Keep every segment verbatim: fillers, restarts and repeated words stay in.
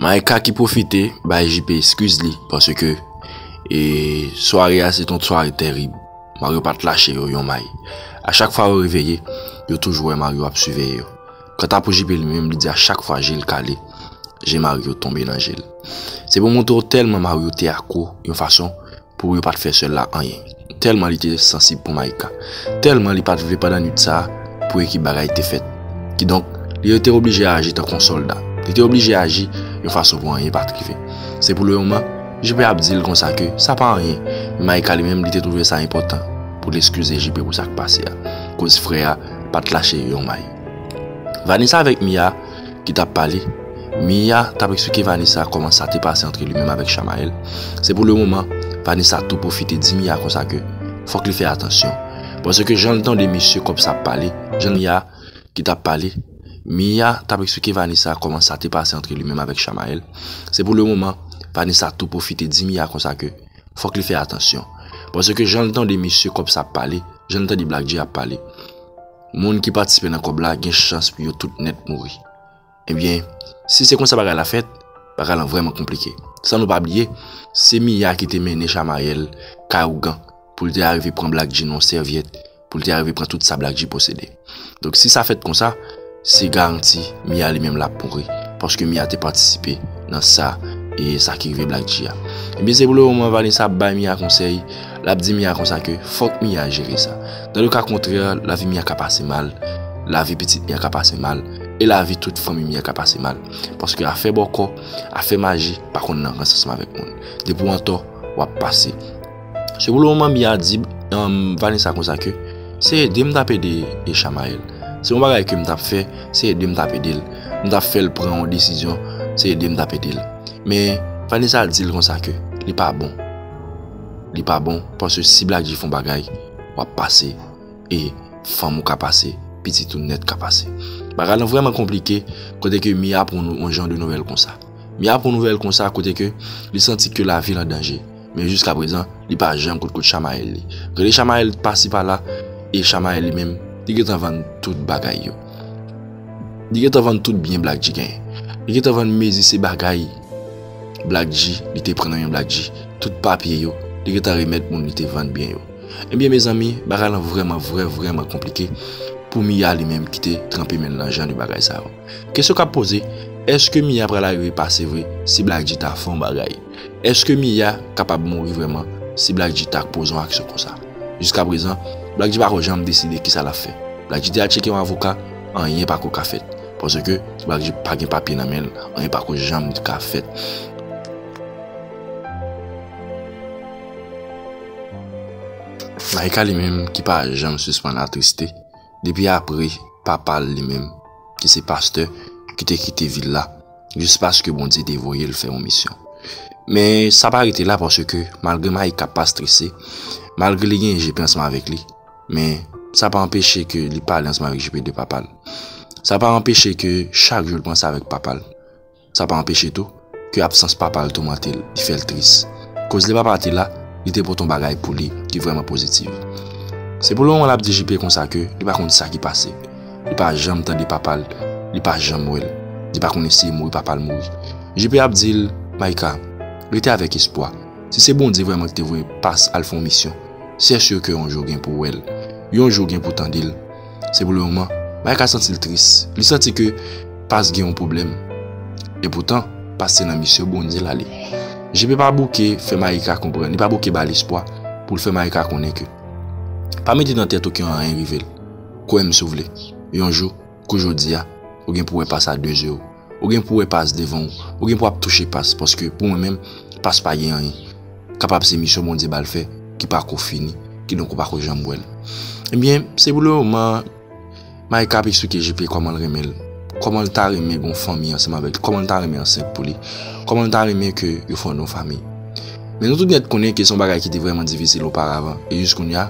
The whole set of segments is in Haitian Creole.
Maïka ki pwofite bay J P eskiz li, paske, e, sware a se t yon sware terib. Mario pa t lache yo yon may. A chak fwa yo reveye, yo toujou wè Mario ap siveye yo. Kanta pou J P li menm, li di a chak fwa je l kale, je Mario tonbe nan je l. Se pou montre w tèlman Mario te akwo yon fason pou yo pa t fè sè l la anyen. Tèlman li te sansib pou Maïka. Tèlman li pa t vle pandan nwit sa a pou ekip bagay te fèt. Kidonk, li te oblije aji tankou yon sòlda. Li te oblije aji yon fason pou anyen pa t rive. Se pou le moman, J P ap di l konsa ke sa pa anyen, men Maïka li menm li te twouve sa enpòtan pou l eskize J P pou sa k pase a. Koz frè a pa t lache yon may. Vanessa avèk Mia ki t ap pale. Mia t ap eksplike Vanessa kòman sa te pase antre li menm avèk Chamael. Se pou le moman, Vanessa tou pwofite di Mia konsa ke fòk li fè atansyon. Paske jan l tande mesye kòb sa ap pale, jan Mia ki t ap pale, Mia t ap eksplike Vanessa kòman sa te pase antre li menm avèk Chamael. Se pou le moman, Vanessa tou pwofite di Mia konsa ke fòk li fè atansyon. Paske jan l tande mesye kòb sa ap pale, jan l tande Black J ap pale, moun ki patisipe nan kòb la gen chans pou yo tout nèt mouri. Ebyen, si se konsa bagay la fèt, bagay lan vrèman konplike. San nou pa bliye, se Mia ki te mennen Chamael kay ougan pou l te arive pran Black J nan yon sèvyèt, pou l te arive pran tout sa Black J posede. Donk, si sa fèt konsa, se garanti Mia li menm l ap mouri, paske Mia te patisipe nan sa, e sa ki rive Black J a. Ebyen, se pou le moman Vanessa ap bay Mia konsèy, l ap di Mia konsa ke fòk Mia jere sa. Dans le cas contraire, lavi Mia ka pase mal, lavi pitit Mia ka pase mal, e lavi tout fanmi Mia ka pase mal. Paske afè bòkò, afè maji, pa konn nan rans ansanm avèk moun. Depi w antò, w ap pase. Se pou le moman Mia di, um, Vanessa konsa ke se ede m t ap ede e Chamael. Se yon bagay ke m t ap fè, se ede m t ap ede l. M t ap fè l pran yon desizyon, se ede m t ap ede l. Men Vanessa di l konsa ke li pa bon. Li pa bon, paske si Black J fè yon bagay, w ap pase, e fanm ou ka pase, pitit ou nèt ka pase. Bagay lan vrèman konplike, kote ke Mia aprann yon jan de nouvèl konsa. Mia aprann yon nouvèl konsa, kote ke li santi ke lavi l an danje. Men jiska prezan, li pa janm kout kout Chamael li. Rele Chamael pasi pala, e Chamael li menm, li gentan vann tout bagay yo. Li gentan vann tout byen Black J genyen. Li gentan vann mezi se bagay Black J, li te pran nan men Black J. Tout papye yo, li gentan remèt moun li te vann byen yo. Ebyen, mezanmi, bagay lan vrèman, vrè, vrèman konplike pou Mia li menm ki te tranpe men l nan jan de bagay sa yo. Kesyon k ap poze, èske Mia pral arive pase vre si Black J ta fè yon bagay? Èske Mia kapab mouri vrèman si Black J ta poze yon aksyon konsa? Jiska prezan, Black J pako janm deside kisa l ap fè. Black J te al tcheke yon avoka, anyen pako ka fèt. Paske Black J pa gen papye nan men l, anyen pako janm ka fèt. Maïka li menm ki pa janm sispann atriste, depi apre papa l li menm, ki se pastè, ki te kite vil la, jis paske Bondye te voye l fè yon misyon. Men sa pa rete la paske malgre Maïka pa strese, malgre li gen J P ansanm avèk li, men sa pa anpeche ke li pale ansanm avèk J P de papa l. Sa pa anpeche ke chak jou l panse avèk papa l. Sa pa anpeche tou ke absans papa l toumante l, li fè l tris. Koz lè papa te la, li te pote yon bagay pou li ki vrèman pozitif. Se pou le moman l ap di J P konsa ke li pa konn sa ki pase. Li pa janm tande papa l, li pa janm wè l. Li pa konnen si e mouri papa l mouri. J P ap di l, Maïka, rete avèk espwa. Si se Bondye vrèman ki te voye Pas al fè yon misyon, se si ke yon jou gen pou wè l. Yon jou gen pou tande l. Se pou le moman, Maïka santi l tris. Li santi ke Pas gen yon pwoblèm. Epoutan, Pas se nan misyon Bondye l ale. J P pa bouke fè Maïka konprann, li pa bouke ba l espwa pou l fè Maïka konnen ke pa mete nan tèt ou ke anyen rive l. Kwè m si w vle. Yon jou, kou jodi a, ou gen pou wè Pas a de zye w. Ou gen pou wè Pas devan w. Ou gen pou ap touche Pas, paske pou mwen menm, Pas pa gen anyen. Kapab se misyon Bondye ba l fè ki pako fini, kidonk ou pako janm wè l. Ebyen, se pou le moman, Maïka ap eksplike J P kòman l renmen l, kòman l ta renmen gen yon fanmi ansanm avèk li, kòman l ta renmen ansent pou li, kòman l ta renmen ke yo fonde yon fanmi. Men nou tout nèt konnen ke se yon bagay ki te vrèman difisil oparavan, e jis kounye a,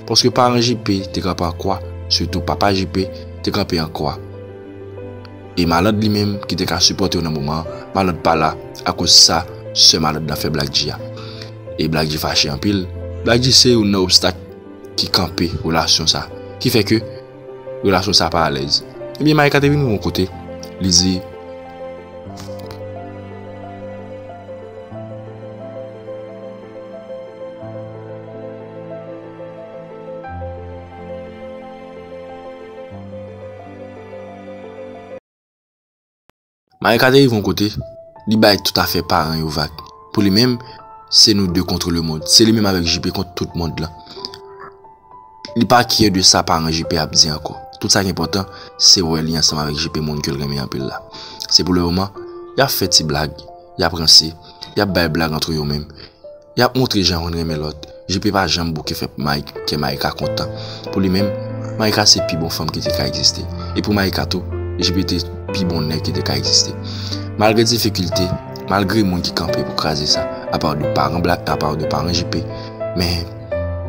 paske paran J P te kanpe an kwa, sitou papa J P te kanpe an kwa. E Malad li menm, ki te ka sipòte yo nan moman an, Malad pa la, akoz sa sè Malad la fè Black J a. E Black J fache anpil. Black J se youn nan obstak ki kanpe relasyon sa, ki fè ke relasyon sa pa alèz. Ebyen, Maïka te vin rive yon kote, li di, Maïka te rive yon kote, li bay tout afè paran yo vag. Pou li menm, se nou de kont lemond. Se li menm avèk J P kont tout mond lan. Li pa kyè de sa paran J P ap di ankò. Tout sa ki enpòtan, se wè li ansanm avèk J P, moun ke l renmen anpil la. Se pou lemoman, y ap fè ti blag, y ap ranse, y ap bay blag antre yo menm. Y ap montre jan youn renmen lòt. J P pa janm bouke fè May-, kè Maïka kontan. Pou li menm, Maïka se pi bon fanm ki te ka egziste. E pou Maïka tou, J P te pi bon nèg ki te ka egziste. Malgre difikilte, malgre moun ki kanpe pou kraze sa, apa de paran Black, apa de paran J P, men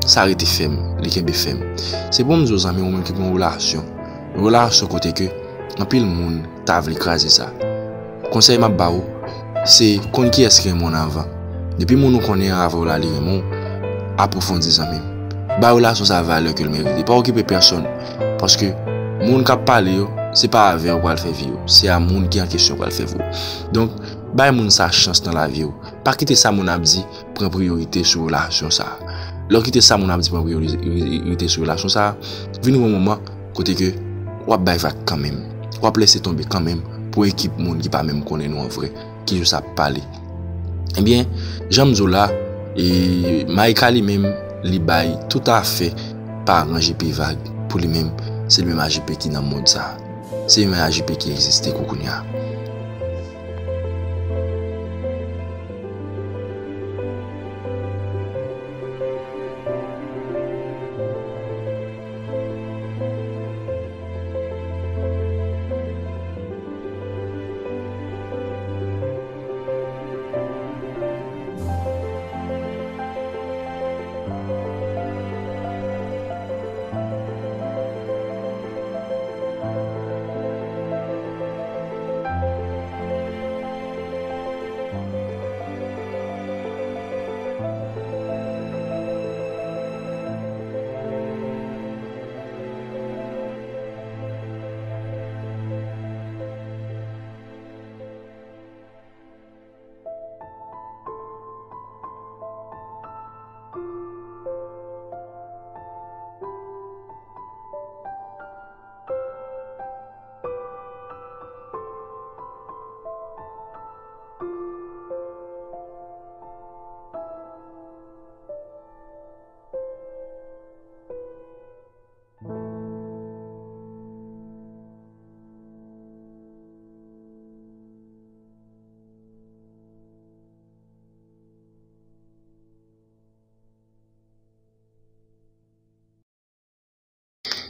sa rete fèm, li kenbe fèm. Se pou m di w zanmi, ou menm ki gen yon relasyon, yon relasyon kote ke anpil moun ta vle kraze sa. Konsèy m ap ba ou, se konn kiyès ki renmen w nan avan. Depi moun ou konnen an avè w la li renmen w, apwofondi zanmi m. Ba relasyon sa valè ke l merite. Pa okipe pèsonn. Paske moun k ap pale yo, se pa avè w pral fè vi yo. Se a moun ki an kesyon pral fè vi w. Donk, bay moun sa chans nan lavi w. Pa kite sa moun ap di pran priyorite sou relasyon sa. Lè w kite sa moun ap di pran priyorite sou relasyon sa, vin yon moman kote ke w ap bay vag kanmenm. W ap lese tonbe kanmenm pou ekip moun ki pa menm konnen nou an vrè, ki jis ap pale. Ebyen, jan m di w la, e, Maïka li menm, li bay tout afè paran J P vag. Pou li menm, se li menm a J P ki nan mond sa. Se li menm a J P ki egziste kou kounye a.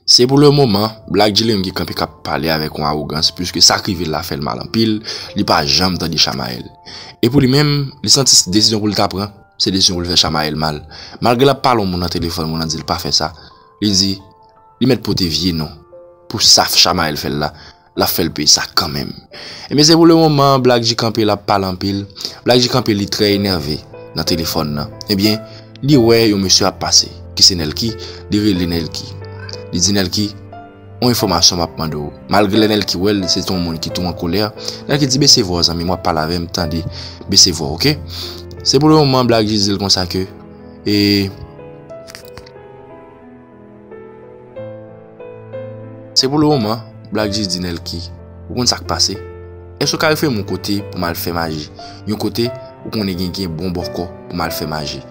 Se pou lemoman, Black G li menm ki kanpe k ap pale avèk yon awogans, piske sa k rive l la fè l mal anpil, li pa janm tande Chamayèl. E pou li menm, li santi desizyon pou l ta pran, se desizyon pou l fè Chamayèl mal. Malgre l ap pale yon moun nan telefòn, moun nan di l pa fè sa, li di, li mèt pote vye non pou sa Chamayèl fè l la, l ap fè l peye sa kanmenm. Ebyen, se pou lemoman, Black G kanpe, l ap pale anpil. Black G kanpe, li trè enève nan telefòn nan. Ebyen, li wè yon mesye ap pase, ki se Nelky, li rele Nelky. Li di Nelky, yon enfòmasyon m ap mande w. Malgre lè Nelky wè l, se te yon moun ki tou an kolè, Nelky di, bese vwa w zanmi m, w ap pale avè m, tande, bese vwa w, oke? Se pou lemoman, Black G di l konsa ke, e, Se pou lemoman, Black G di Nelky, ou konn sa k pase? Èske w ka refere m yon kote pou m al fè maji? Yon kote ou konnen gen, gen bon bòkò pou m al fè maji.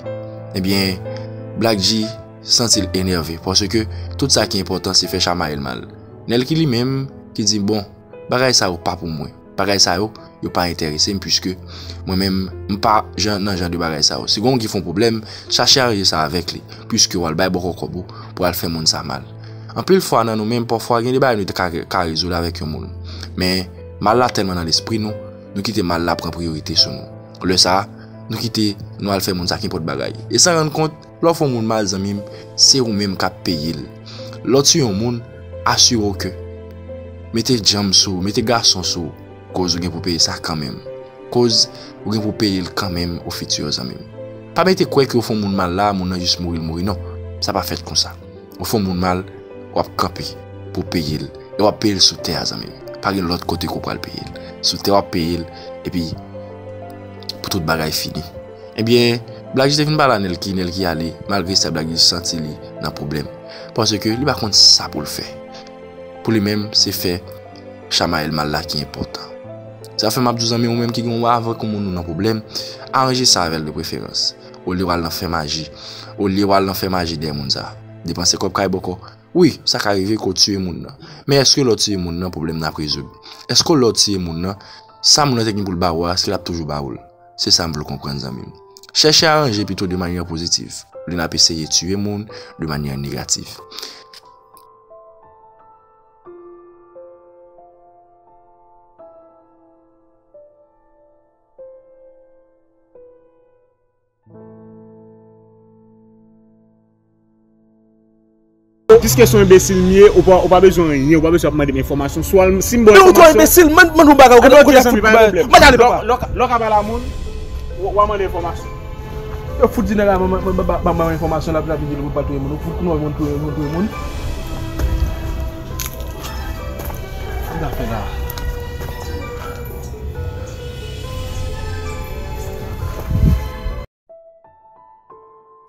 Ebyen, Black G santi l enève, paske tout sa ki enpòtan se fè Chamayèl mal. Nelky li menm ki di, bon, bagay sa yo pa pou mwen. Bagay sa yo, yo pa enterese m, piske mwen menm, m pa jan, nan jan de bagay sa yo. Si gen yon ki fè yon pwoblèm, chache aranje sa avèk li, piske w al bay bòkò kòb ou pou al fè moun sa mal. Anpil fwa nan nou menm, pafwa gen de bagay nou te ka, ka rezoud avèk yon moun. Men, mal la tèlman nan lespri nou, nou kite mal la pran priyorite sou nou. Lè sa a, nou kite nou al fè moun sa ki nenpòt bagay. E san rann kont, lè w fè yon moun mal, zanmi m, se ou menm k ap peye l. Lè w tiye yon moun, asire w ke mete djanm sou ou, mete gason sou ou, koz ou gen pou peye sa kanmenm. Koz ou gen pou peye l kanmenm o fiti, zanmi m. Pa mete kwè ke w fè yon moun mal la, moun nan jis mouri, l mouri, non. Sa pa fèt konsa. Ou fè yon moun mal, w ap kanpe pou w peye l. E w ap peye l sou tè a, zanmi m. Pa gen lòt kote ke w pral peye l. Sou tè w ap peye l, epi pou tout bagay fini. Ebyen, Black G te fin pale a Nelky, Nelky ale, malgre sa Black G santi li nan pwoblèm. Paske li pa konn sa pou l fè. Pou li menm, se fè Chamayèl mal la ki enpòtan. Sa fè m ap di w, zanmi, ou menm ki gen yon avèk yon moun ou nan pwoblèm, aranje sa avè l de preferans. Olye w al nan fè maji. Olye w al nan fè maji dèyè moun sa. Depanse kòb kay bòkò. Wi, sa ka rive ke w tiye moun nan. Men èske lè w tiye moun nan, pwoblèm nan ap rezoud? Èske lè w tiye moun nan, sa moun nan te gen pou l ba ou a, èske l ap toujou ba ou l? Se sa m vle w konprann, zanmi m. Chèche aranje pito de manyè pozitif, olye n ap eseye tiye moun de manyè negatif. Piske se yon enbesil m ye, ou pa, ou pa bezwen anyen, ou pa bezwen ap mande m enfòmasyon. Swa si m ba w enfòmasyon. Men ou twò enbesil, mande, mande yon bagay, ou konnen kote zanmi, pa gen pwoblèm. Mande ale, papa. Lè w ka pale a moun, w a mande enfòmasyon. Yo fout di nèg la, ban m enfòmasyon, l ap, l ap vin di l pou l pa touye moun. Ou fout konnen moun touye moun, touye moun. Sa n ap fè la?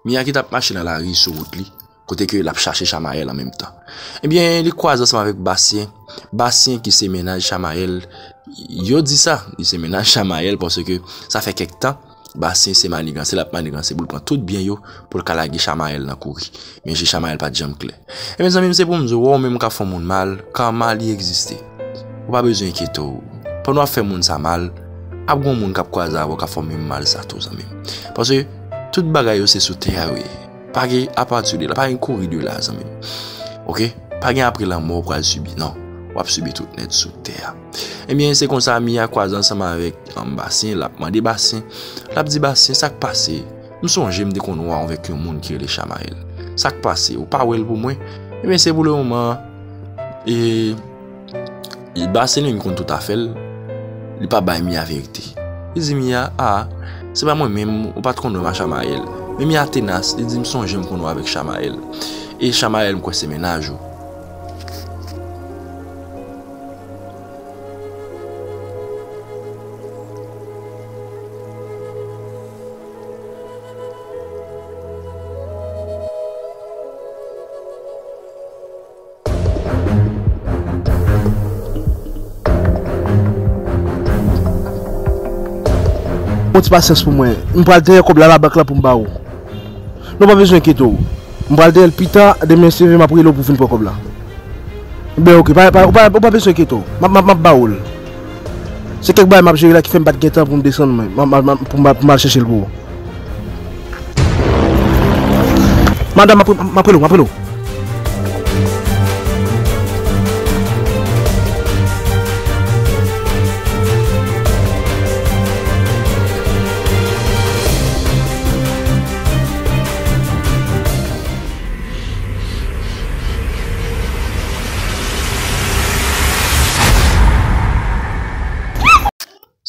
Mia ki t ap mache nan lari sou wout li, kote ke l ap chache Chamayèl an menm tan. Ebyen, li kwaze ansanm avèk Basyen. Basyen ki se mennaj Chamayèl, yo di sa, li se mennaj Chamayèl paske sa fè kèk tan, Basyen se maniganse, l ap maniganse pou l pran tout byen yo, pou l ka lage Chamayèl nan kouri. Men je Chamayèl pa t janm klè. Ebyen, zanmi m, se pou m di w, wè w menm k ap fè yon moun mal, kama li egziste. Ou pa bezwen enkyete w. Pandan w ap fè moun sa mal, ap gen yon moun k ap kwaze avè w k ap fè w menm mal sa tou, zanmi m. Paske tout bagay yo se sou tè a yo ye. Pa gen apati de la, pa gen kouri de la, zanmi m. Oke? Pa gen apre lanmò w pral sibi, non. W ap sibi tout nèt sou tè a. Ebyen, se konsa Mia kwaze ansanm avèk, um, Basyen, l ap mande Basyen, l ap di Basyen, sa k pase? M sonje m te konn wè w avèk yon moun ki rele Chamayèl. Sa k pase? Ou pa wè l pou mwen? Ebyen, se pou le moman, e, e Basyen li menm konn tout afè l, li pa bay Mia verite. Li di Mia, a, se pa mwen menm, ou pa t konn wè m a Chamayèl. Men Mia tenas, li di, m sonje m konn wè w avèk Chamayèl. E Chamayèl, m kwè se mennaj ou. Yon ti pasyans pou mwen. M pral dèyè kòb la, labank la pou m ba ou. Non, pa bezwen enkyete w. M pral dèyè l pita, demen si Dye vle m ap rele w pou vin pran kòb la. Ben, oke, pa, pa, ou pa, ou pa bezwen enkyete w. M ap, m ap, m ap ba ou l. Se kèk bagay m ap jere la ki fè m pa t gen tan pou m desann mwen, m, m, m, pou m, pou m al chèche l pou ou. Madanm, m ap, m ap rele w, m ap rele w.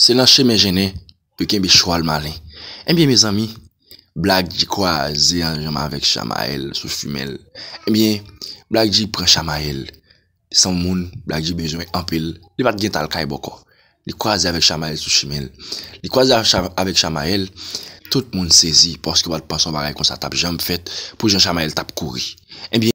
Se nan chemen jennen, yo kenbe chwal malen. Ebyen, mezanmi, Black G kwaze ansanm avèk Chamayèl sou chimen l. Ebyen, Black G pran Chamayèl. Se yon moun Black G bezwen anpil. Li pa t gen tan al kay bòkò. Li kwaze avèk Chamayèl sou chimen l. Li kwaze avèk Cha-, avèk Chamayèl. Tout moun sezi, paske yo pa t panse yon bagay konsa t ap janm fèt pou jan Chamayèl t ap kouri. Ebyen,